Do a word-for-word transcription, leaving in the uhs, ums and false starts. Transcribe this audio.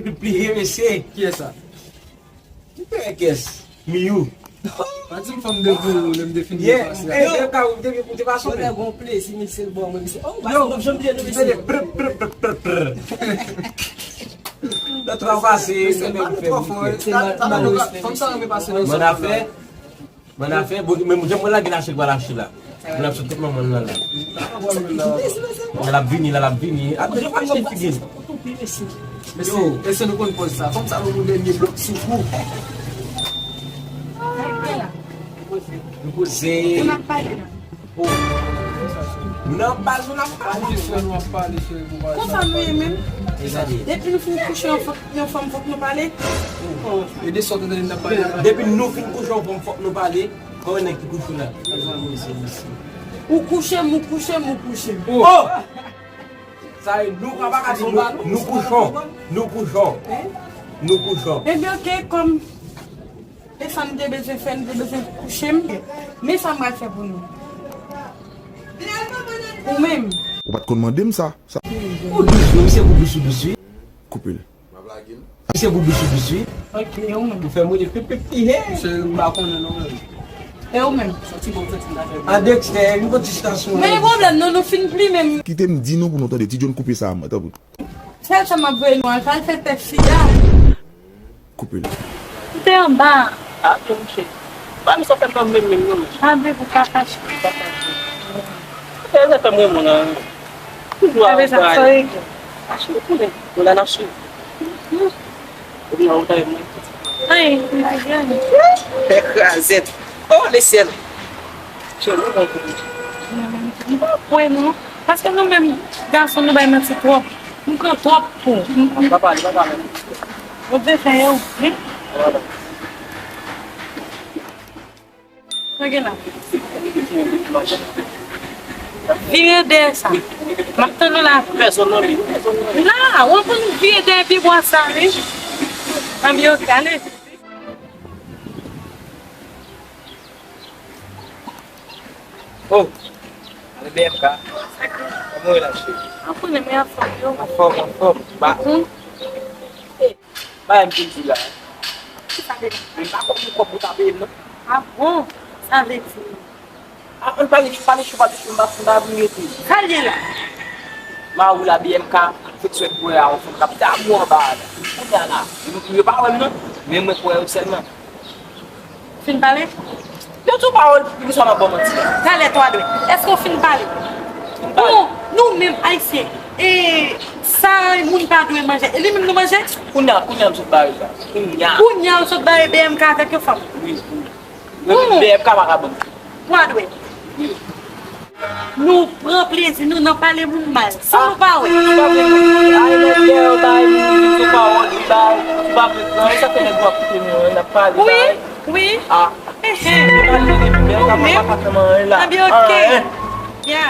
Pli, pli he mesye. Kiyès sa? Ki pè kès? Miyou. Pa di m fanm de vou, lè m te fin Yeah, pase. Hey, lè ka ou te, ou te pase. Bonè gon plezi, misye l bon, men misye. Oh, yo, m janm te nou mesye. Prr, prr, prr, prr, prr. Lòt fwa pase, se menm fè. Fanm sa renmen pase nan Bòn afè. Bòn afè, bon, men jan mwen lage lache l pral lache la. Mwen ap sot tout manman l nan la. L ap vini, l ap vini. Ap vini, ap vini, figi l. Mesye, èske nou konn pòz sa? Fanm sa nou dènye blòk sou kou. Nou poze. Nan baz nou n ap pale. Konsa nou ye menm. Depi nou fin kouche yon fanm, yon fanm, fòk nou pale. E de sòt nou tande n ap pale. Depi nou fin kouche yon fanm, fòk nou pale. Kòman nèg ki kouche la? Ou kouche m, ou kouche m, ou kouche m. Oh! Sa e nou pa ka di nou, nou kouchon. Nou kouchon. Nou kouchon. Ebyen, oke, kòm E sa m te bezwen fè, m te bezwen kouche m. Men sa m pral fè pou nou. Ou menm. Ou pa t konn mande m sa. Sa. Ou dous wi, misye pou dous ou dous wi. Koupe l. Misye pou dous ou dous wi. Ok, ou menm. Ou fè m rele pip pip pi he. Misye m pa konnen non menm. E ou menm. Sa ti bon, sa ti bon. A Dexter, m konn ti chita sou. Men pwoblèm non, nou fin pli menm. Kite m di nou pou nou tande. Ti John koupe sa, mwen, tanpri. Sèl sa m ap voye nou al, al fè tèt fi a. Koupe l. Ou te anba. A, byen, mouche. Ba, misye fè m nan menm, menm, non, mouche. A, bebe, ou pa fache. Ou pa fache. E, sa fè m renmen w, non. Toujou avè sa, sa regle. Fache, ou konnen. Nou la, n ap swiv. Ou gen ou ta mwen. Ay, li te gade. Fè krazèt. Oh, le ciel. Cheri, ou bon pou ou. M pa kwè, non. Paske nou menm, gason, nou bay manti twòp. M pran twòp kou. M, m, Pa pale, pa pale. Ou te fè yo, wi. Vwala. Sa gen la? Vire dèyè sa. M ap tann ou la. Pèsonn non li. La, w ap vire dèyè pi bwa sa, wi. Anbyen, oke, ale. Oh, ale B M K. Kòman w ye la, cheri? An konnen, men anfòm yo. Anfòm, anfòm. Ba. Hmm? Bagay m te di la. Ki sa vle di? Men m pa konn kòb pou ta peye m non. A bon? Sa vle di? A, ann pale, pale cho, pale cho, m pa, m pa vin rete. Sa l ye la? Mari w la, B M K, fèk swèt bwè a, yon fanm k ap damou anba a la. Kounye a la, yo, yo pa wè m non, men mwen k wè yo sèlman. Fin pale? Yo di w pawòl, poukisa w ap ban manti a? Talè twa dwèt. Èske w fin pale? Fin pale. Bon, nou menm Ayisyen, e sa moun pa dwe manje, e li menm nou manje? Kounye a, kounye a m sot bare sa. Kounye a. Kounye a w sot bare B M K avèk yon fanm? Wi, wi. Bon. B M K pa ka ban m. Twa dwèt. Wi. Nou pran plezi nou nan pale moun mal, san nou pa wè. Ou pa vle pran, ay, nèg dèyè yo bay moun, ou pa wont, li bay, ou pa vle pran, e sa fè nèg yo ap koute nou an, n ap pale, bay. Wi, wi. Ah. Ehe. Ou pa vle pran, ou pa ka fè m anyen la. Anbyen, oke. Anyen. Yeah.